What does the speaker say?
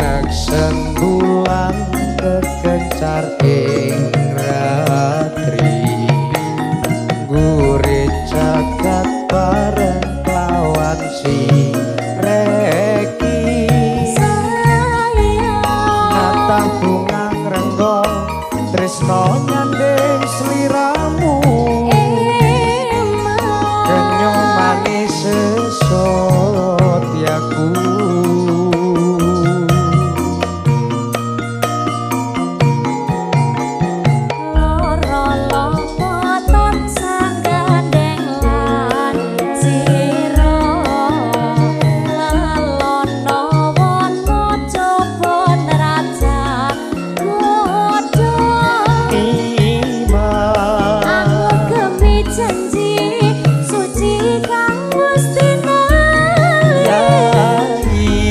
Sineksen bulan kekencar ing ratri, gurit jagat bareng lawan si reki. Sayang. Natah bunga ngrenggo tresno nyanding sliramu. Eman. Kenyo manis sesotyaku.